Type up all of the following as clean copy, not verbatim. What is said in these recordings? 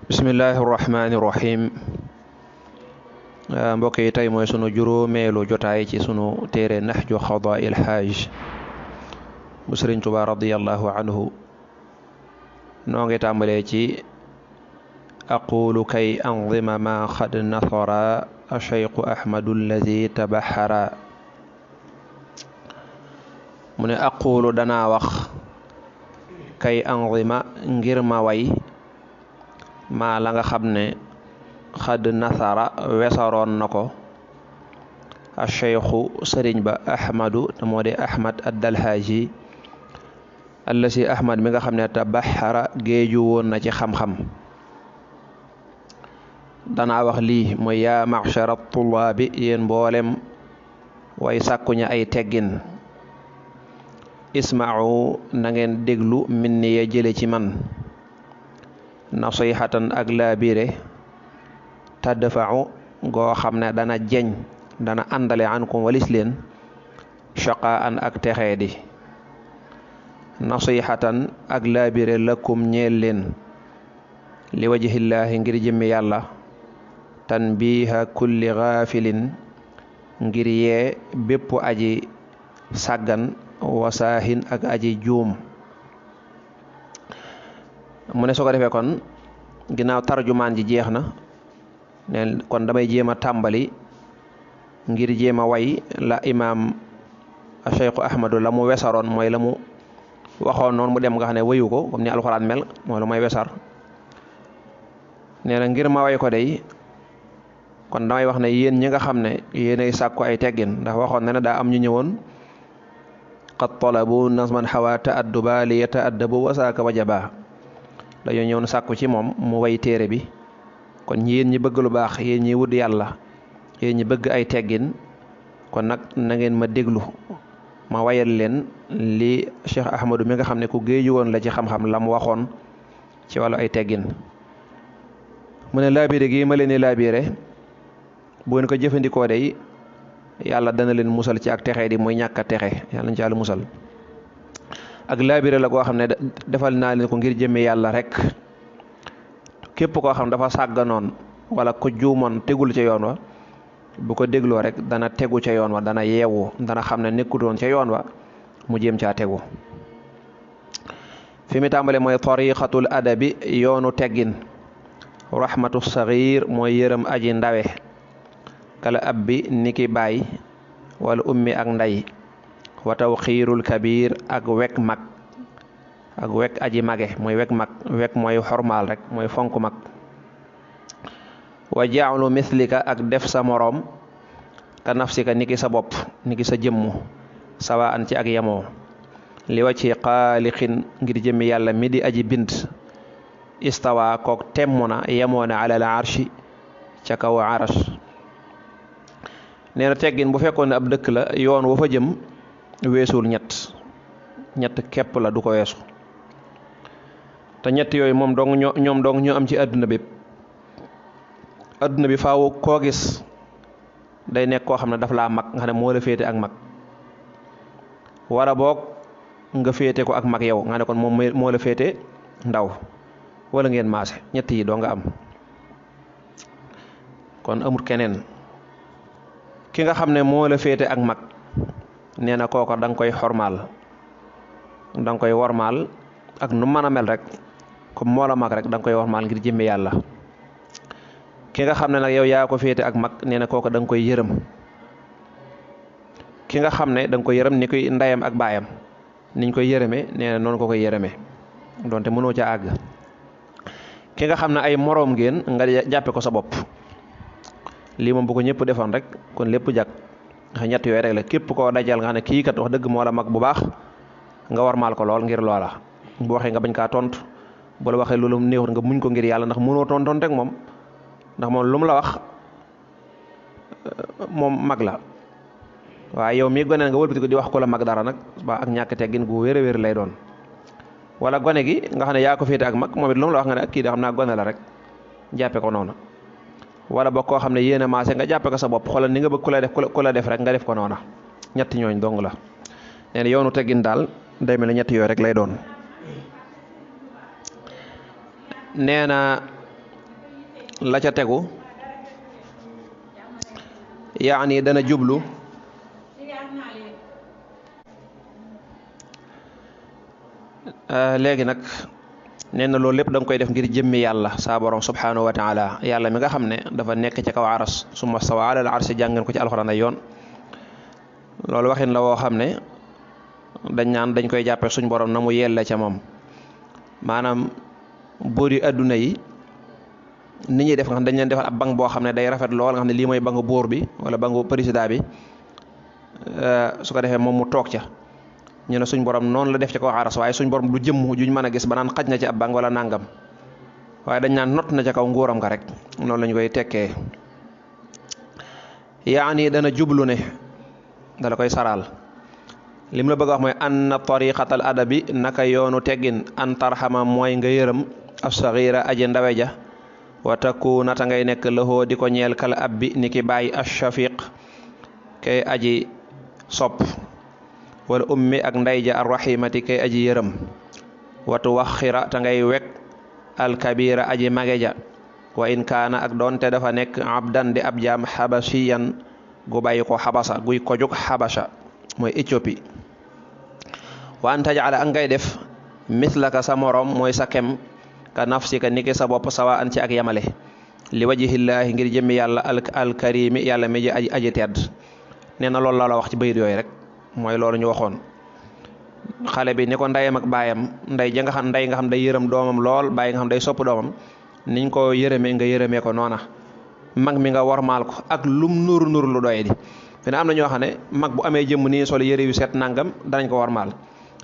bismillahi rahmaani rahim. mbokk yi tey mooy sunu juróomeelu jotaay ci sunu téere Nahju Qadaa'il Haaj bu Sëriñ Tuubaa radiyallahu anhu. noo ngi tàmbalee ci aqulu kay anzima ma xad nasara acheikhu ahmadu allazi tabaxara. mu ne aqulu danaa wax kay anzima ngir ma way maa la nga xam ne xad nasara wesaroon na ko acheikhu sëriñ ba ahmadu te moo di ahmad addalhaaji allasi ahmad mi nga xam ne tabaxara géeju woon na ci xam-xam. danaa wax lii mooy yaa machara tullaabi yéen mboolem way sàkkuña ay teggin isma'u na ngeen déglu min ni ya jële ci man nasihatan ak laabire tadfa'u goo xam ne dana jeñ dana àndale ankum walis leen shaqaan ak texee di nasihatan ak laabire lakum ñeel leen li wajhillaahi ngir jëmmi yàlla tanbiha kulli gaafilin ngir yee bépp aji sàggan wasaahin ak aji juum. mu ne su ko defee kon ginnaaw tarjumaan ji jeex na ne kon damay jéem a tàmbali ngir jéem a way la imaam Cheikh Ahmadu la mu wesaroon mooy la mu waxoon noonu mu dem nga xam ne wayu ko comme ni alxuraan mel mooy lu may wesar. nee na ngir ma way ko day kon damay wax ne yéen ñi nga xam ne yéenay sàkku ay teggin ndax waxoon na ne daa am ñu ñëwoon qad talabu nazman xawa ta'adduba li yata'addabu wasaaka wajaba dañoo ñëwoon sàkku ci moom mu way téere bi. kon yéen ñi bëgg lu baax yéen ñi wut yàlla yéen ñi bëgg ay teggin kon nag na ngeen ma déglu ma wayal leen li Cheikh Ahmadu mi nga xam ne ku géeju woon la ci xam-xam la mu waxoon ci wàllu ay teggin. mu ne laabire gi ma leen di laabire bu ngeen ko jëfandikoo day yàlla dana leen musal ci ak texe di muy ñàkk a texe yàlla nañ ci yàlla musal. ak laabire la koo xam ne defal naa leen ko ngir jëmme yàlla rek. képp koo xam dafa sàgganoon wala ko juumoon tegul ca yoon wa bu ko dégloo rek dana tegu ca yoon wa dana yeewu dana xam ne nekkutoon ca yoon wa mu jéem caa tegu. fi mu tàmbale mooy tariqatul adabi yoonu teggin. rahmatu saxiir mooy yërëm aji ndawe kala ab bi niki baay wala ummi ak nday wa tawxiirul kabir ak wek mag ak wek aji mage mooy wek mag wek mooy xormaal rek mooy fonk mag. wa ja'lu mislika ak def sa moroom ka nafsika niki sa bopp niki sa jëmmu sawa an ci ak yemoo li wa ci xaaliqin ngir jëmmi yàlla mi di aji bind istawa kook temmu na yemoo na alal arshi ca kaw arash. nee na teggin bu fekkoon ne ab dëkk la yoon wa fa jëm weesul ñett képp la du ko weesu te ñett yooyu moom dong ñoom dong ñoo am ci àdduna bi faaw koo gis day nekk koo xam ne daf laa mag nga xam ne moo la féete ak mag wala boog nga féete ko ak mag yow nga ne kon moom moo la féete ndaw wala ngeen maase ñett yi doo nga am kon amul keneen. ki nga xam ne moo la féete ak mag nee na kooko da nga koy xormaal da nga koy wormaal ak nu mën a mel rek comme moo la mag rek da nga koy wormaal ngir jëmme yàlla. ki nga xam ne nag yow yaa ko féete ak mag nee na kooko da nga koy yërëm. ki nga xam ne da nga koy yërëm ni koy ndeyam ak baayam niñ koy yërëmee nee na noonu ko koy yërëmee donte mënoo ca àgg. ki nga xam ne ay moroom ngeen nga jàppe ko sa bopp. lii moom bu ko ñëpp defoon rek kon lépp jag ndax ñett yooyu rek la képp koo dajal nga xam ne kii kat wax dëgg moo la mag bu baax nga war maal ko lool ngir loola. bu waxee nga bañ kaa tontu bu la waxee loolu néexut nga muñ ko ngir yàlla ndax mënoo tontonte ak moom ndax moom lu mu la wax moom mag la waaye yow mii gone nga wëlbati ko di wax ko la mag dara nag ba ak ñàkk teggin gu wér a wér lay doon. wala gone gi nga xam ne yaa ko féete ak mag moom it lu mu la wax nga ne ak kii da xam naa gone la rek jàppe ko noonu. wala ba koo xam ne yéen a maase nga jàppe ko sa bopp xoolal ni nga bëgg ku la def rek nga def ko noona ñetti ñooñ dong la. nee na yoonu teggin daal day mel ne ñetti yooyu rek lay doon. nee na la ca tegu yaani dana jublu léegi nag nee na loolu lépp da nga koy def ngir jëmmi yàlla saa borom subhanahu wa taala yàlla mi nga xam ne dafa nekk ci kaw aras summa stawa alal arsi jàngeen ko ci alxuraan ay yoon loolu waxin la woo xam ne dañ naan dañ koy jàppe suñ borom na mu yella ca moom maanaam buuri adduna yi nit ñuy def nga xam dañ leen defal ab bank boo xam ne day rafet lool nga xam ne lii mooy banku buur bi wala banku président bi su ko defee moom mu toog ca ñu ne suñ borom noonu la def ci kaw aras waaye suñ borom du jëmm juñ mën a gis ba naan xaj na ci ab bank wala nangam waaye dañ naan not na ca kaw nguuram nga rek noonu lañu koy tekkee yaani dana jublu ne dala koy saral lim la bëgg a wax mooy anna tariqatal adabi naka yoonu teggin an tarxama mooy nga yërëm as-saghira aji ndawe ja wa takuna ta ngay nekk lahoo di ko ñeel kala ab bi ni ki bàyyi ash-shafiq kay aji sopp wala ummi ak nday ja ar-rahimati kay aji yërëm watu waxira ta ngay wek al-kabira aji mage ja wa in kaana ak doonte dafa nekk abdan di ab jaam xabashiyan gu bàyyi ko xabasa guy ko jóg xabasha mooy Éthiopie wa an tajala ak ngay def mislaka sa morom mooy sa kem ka nafsika niki sa bopp sawa an ci ak yamale li wajhillaahi ngir jëmmi yàlla alkarimi yàlla mi ji aji tedd nee na loolu la wax ci bayit yooyu rek mooy loolu ñu waxoon xale bi ni ko ndeyam ak baayam ndey nga xam day yërëm doomam lool bàyyi nga xam day sopp doomam niñ ko yërëmee nga yërëmee ko noona mag mi nga warmaal ko ak lum nuru lu doy di fina am na ñoo xam ne mag bu amee jëmm nii sol yëre yu set nangam danañ ko warmaal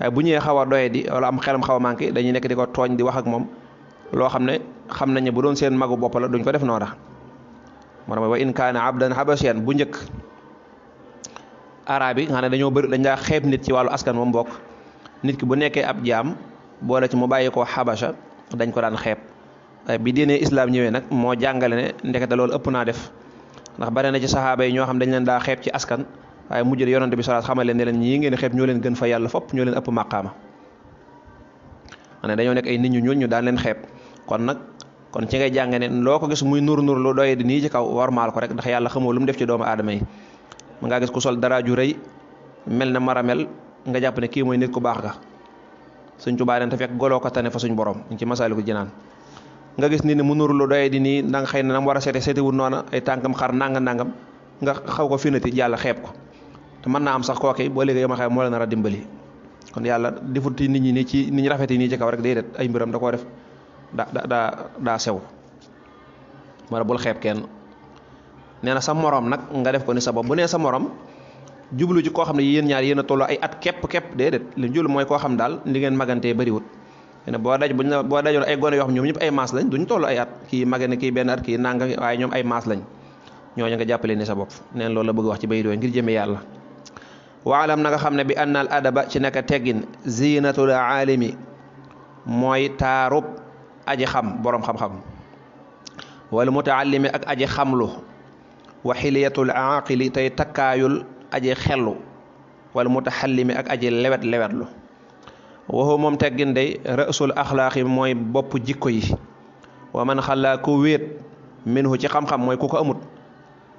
waaye bu ñëwee xaw a doye di wala am xelam xaw a manqué dañuy nekk di ko tooñ di wax ak moom loo xam ne xam nañ ne bu doon seen magu bopp la duñ ko def noona moo tax wa in kaana abdan habashiyan bu njëkk arab yi nga xam ne dañoo bëri dañ daa xeeb nit ci wàllu askan moom bokk nit ki bu nekkee ab jaam boole ci mu bàyyi ko xabasha dañ ko daan xeeb bi diine islam ñëwee nag moo jàngale ne ndekete loolu ëpp naa def ndax bare na ci saxaaba yi ñoo xam dañ leen daa xeeb ci askan waaye mujj de yonante bi sallallahu alayhi wasallam xamal leen ne leen ñii ngeen xeeb ñoo leen gën fa yàlla fopp ñoo leen ëpp màqaama ne dañoo nekk ay nit ñu ñuul ñu daan leen xeeb kon ci ngay jàng ne loo ko gis muy nur lu doye di nii ci kaw warmaal ko rek ndax yàlla xamoo lu mu def ci doomu aadama yi ma ngaa gis ku sol dara ju rëy mel na maramel nga jàpp ne kii mooy nit ku baax ga Sëñ Tuubaa te fekk goloo ko tane fa suñ borom ñu ci Masaalikul Jinaan nga gis nit ne mu nur lu doye di nii ndax xëy na nam war a seetiwul noona ay tànkam xar nangam nga xaw ko finati yàlla xeeb ko te mën naa am sax kooki boo léegi yow ma xeeb moo la nar a dimbali kon yàlla defut nit ñi nii ci nit ñi rafet yi nii ci kaw rek déedéet ay mbiram da koo def daa sew wala bul xeeb kenn nee na sa morom nag nga def ko ni sa bopp bu nee sa morom jublu ci koo xam ne yéen ñaar yéen a tolloo ay at képp déedéet li jublu mooy koo xam daal li ngeen magantee bëriwut ne boo dajoon ay gone yoo xam ñoom ñëpp ay maas lañ duñ toll ay at kii magane kii benn at kii nanga waaye ñoom ay maas lañ ñooñu nga jàppale ni sa bopp neen loolu la bëgg wax ci bay dooy ngir jëme yàlla waalam na nga xam ne bi anna al adaba ci naka teggin zinatul aalimi mooy taarub aji xam boroom xam-xam wala mutaallimi ak aji xamlu wa xiliyatul aaqili tey takkaayul aji xellu wala mutaxallimi ak aji lewetlu waxu moom teggin day rësul axlaaqi mooy bopp jikko yi wa man xalaa ku wéet minhu ci xam-xam mooy ku ko amut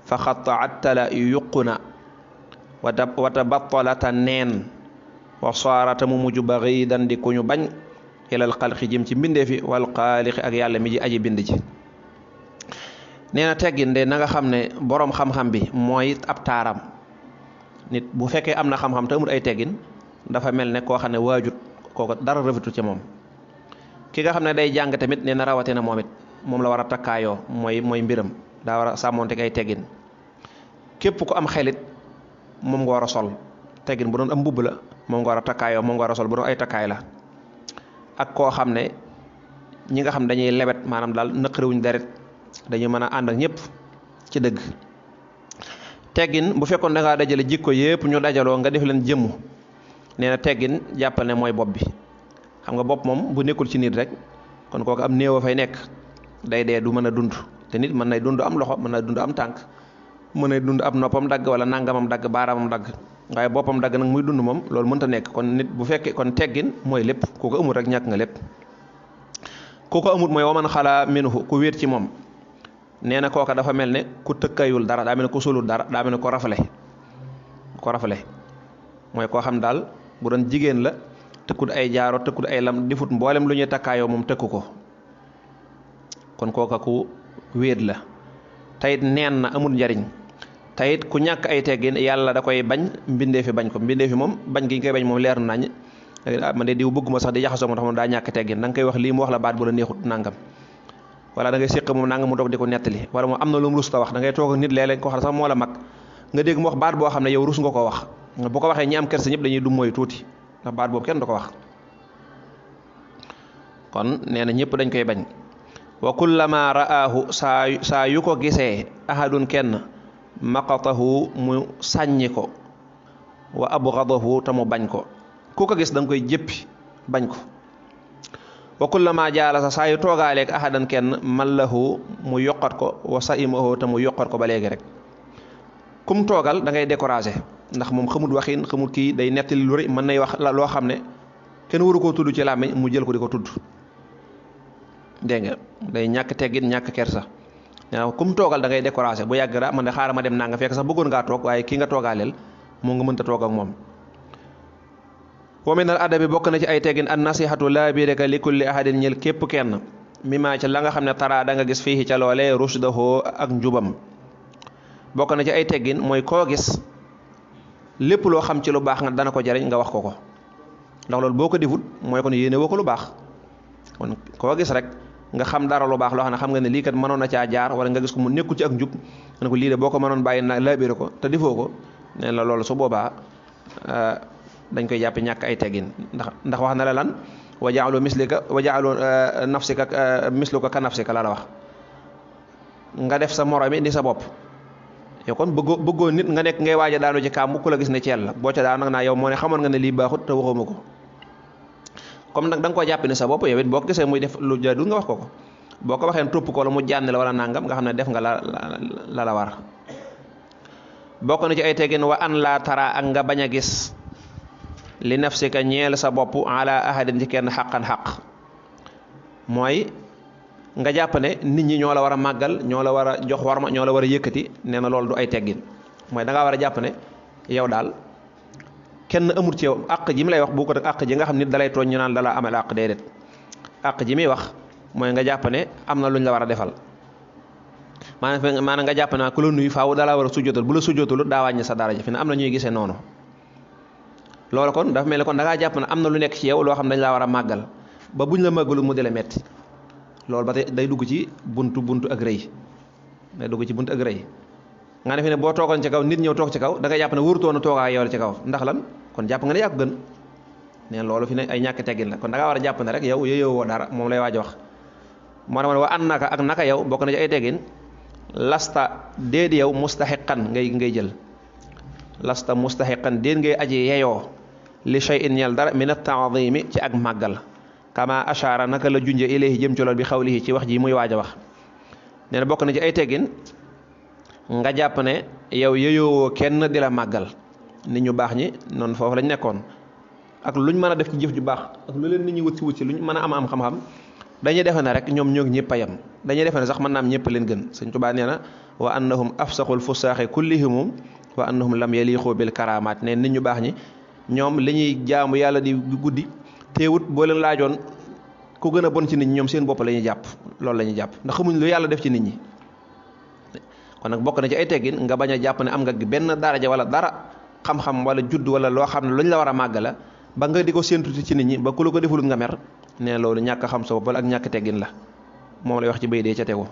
fa xataattala yuqu na wata battalata neen wa saarata mu mujj baxiidan di ku ñu bañ ilal xalqi jëm ci mbindeefi wal xaaliqi ak yàlla mi ji aji bind ji nee na teggin de na nga xam ne boroom xam-xam bi mooy ab taaram nit bu fekkee am na xam-xam te amul ay teggin dafa mel ne koo xam ne waajut kooko dara rafetu ci moom ki nga xam ne day jàng tamit nee na rawatina moom it moom la war a takkaayoo mooy mbiram daa war a sàmmoonte ay teggin képp ku am xelit moom nga war a sol teggin bu doon am mbubb la moom nga war a takkaayoo moom nga war a sol bu doon ay takkaay la ak koo xam ne ñi nga xam dañuy lewet maanaam daal nëqariwuñ deret dañuy mën a ànd ak ñëpp ci dëgg teggin bu fekkoon da ngaa dajale jikko yëpp ñu dajaloo nga def leen jëmm nee na teggin jàppal ne mooy bopp bi xam nga bopp moom bu nekkul ci nit rek kon kooku am néew a fay nekk day dee du mën a dund te nit mën nay dund am loxo mën nay dund am tànk mën nay dund ab noppam dagg wala nangamam dagg baaraamam dagg waaye boppam dagg nag muy dund moom loolu mënta nekk kon nit bu fekkee kon teggin mooy lépp ku ko amul rek ñàkk nga lépp ku ko amul mooy waman xalaa minhu ku wéet ci moom nee na kooka dafa mel ne ku tëkkayul dara daa mel ne ku sulul dara daa mel ne ko rafle mooy koo xam daal bu doon jigéen la tëkkut ay jaaro tëkkut ay lam difut mboolem lu ñuy takkaayoo moom tëkku ko kon kooka ku wéet la tayit neen na amul njariñ tayit ku ñàkk ay teggin yàlla da koy bañ mbindee fi bañ ko mbindee fi moom bañ gi ñu koy bañ moom leer nañ man de diw bëgguma sax di jaxasoo moo tax moom daa ñàkk teggin da nga koy wax lii mu wax la baat bu la neexut nangam wala da ngay séq moom nangam mu doog di ko nettali wala moom am na lu mu rus ta wax da ngay toog ak nit léeg-léeg ko xam sax moo la mag nga dégg mu wax baat boo xam ne yow rus nga ko wax bu ko waxee ñi am kersa ñëpp dañuy du mooy tuuti ndax baat boobu kenn du ko wax kon nee na ñëpp dañ koy bañ wa kullama ra'aahu saa yu ko gisee ahadun kenn maqatahu mu sàññi ko wa abghadahu te mu bañ ko ku ko gis da nga koy jëppi bañ ko wa kullama jaalasa saa yu toogaaleeg ahadan kenn mallahu mu yokkat ko wa saimahu te mu yokkat ko ba léegi rek kum toogal da ngay découragé ndax moom xamul waxin xamul kii day nettali lu rëy mën nay wax loo xam ne kenn waru koo tudd ci làmmiñ mu jël ko di ko tudd dégg nga day ñàkk teggin ñàkk kersa nee kum toogal da ngay découragé bu yàgg ra man de xaaral ma dem naa nga fekk sax bëggoon ngaa toog waaye kii nga toogaaleel moo nga mënta toog ak moom wa min al adabi bokk na ci ay teggin an nasihatu laa bireka li kulli ahadin ñel képp kenn mima ca la nga xam ne tara da nga gis fii ca loolee rushdahu ak njubam bokk na ci ay teggin mooy koo gis lépp loo xam ci lu baax nga dana ko jariñ nga wax ko ko ndax loolu boo ko defut mooy kon yéene woo ko lu baax kon koo gis rek nga xam dara lu baax loo xam ne xam nga ne lii kat mënoon na caa jaar wala nga gis ko mu nekku ci ak njub nga ne ko lii de boo ko mënoon bàyyi na laabire ko te defoo ko nee la loolu su boobaa dañ koy jàppe ñàkk ay teggin ndax wax na la lan wa ja'alu nafsika misluka ka nafsika la wax nga def sa moromi di sa bopp yow kon bëggoo nit nga nekk ngay waaj a daanu ci kàmb ku la gis ne ceel la boo ca daan nag naa yow moo ne xamoon nga ne lii baaxut te waxuma ko comme nag da nga koo jàppe ne sa bopp yow it boo ko gisee muy def lu jaadul nga wax ko boo ko waxee topp ko la mu jànni la wala nangam nga xam ne def nga la war bokk na ci ay teggin wa an laa tara ak nga bañ a gis li nafsika ñeel sa bopp ala ahadin ci kenn xaqan xaq mooy nga jàpp ne nit ñi ñoo la war a màggal ñoo la war a jox warma ñoo la war a yëkkati nee na loolu du ay teggin mooy da ngaa war a jàpp ne yow daal kenn amul ci yow àq ji mi lay wax bu ko ak àq ji nga xam nit dalay tooñ ñu naan dala amal àq déedéet àq ji muy wax mooy nga jàpp ne am na lu ñu la war a defal maanaam nga jàpp ne ku la nuyu faaw dalaa war a sujjootal bu la sujjootalu daa wàññi sa daraja fi ne am na ñuy gisee noonu loolu kon dafa mel ne kon da ngaa jàpp ne am na lu nekk ci yow loo xam ne dañ laa war a màggal ba buñ la màggalu mu dele metti loolu ba tey day dugg ci buntu ak rëy day dugg ci buntu ak rëy nga ne fi ne boo toogoon ci kaw nit ñëw toog ci kaw da ngay jàpp ne warutoon a toogaa yow la ci kaw ndax lan kon jàpp nga ne yaa ko gën ne loolu fi ne ay ñàkk teggin la kon da ngaa war a jàpp ne rek yow yeyoo dara moom lay waaj a wax moo tax wa an naka ak naka yow bokk na ci ay teggin lasta déet yow mustaxiqan ngay jël lasta mustaxiqan déet ngay aji yeyoo li shay'in ñeel dara min at-ta'zimi ci ak màggal kama ashara naka la junje ilayhi jëm ci lool bi xawlihi ci wax ji muy waaj a wax nee na bokk na ci ay teggin nga jàpp ne yow yeyoo kenn di la màggal nit ñu baax ñi noonu foofu lañ nekkoon ak luñ mën a def ci jëf ju baax ak lu leen nit ñi wut si luñ mën a am xam-xam dañuy defe ne rek ñoom ñoo ñëpp a yem dañuy defe ne sax mën naa am ñëpp leen gën Sëñ Tuubaa nee na wa annahum afsaxul fusaaxi kullihimum wa annahum lam yaliqu bil karamaat ne nit ñu baax ñi ñoom li ñuy jaamu yàlla di guddi teewut boo leen laajoon ku gën a bon ci nit ñi ñoom seen bopp la ñuy jàpp loolu la ñuy jàpp ndax xamuñ lu yàlla def ci nit ñi kon nag bokk na ci ay teggin nga bañ a jàpp ne am nga benn daraja wala dara xam-xam wala judd wala loo xam ne luñ la war a màggala ba nga di ko séentuti ci nit ñi ba ku la ko defulul nga mer ne loolu ñàkk xam sa bopp ak ñàkk teggin la moom lay wax ci bay dee ca tegu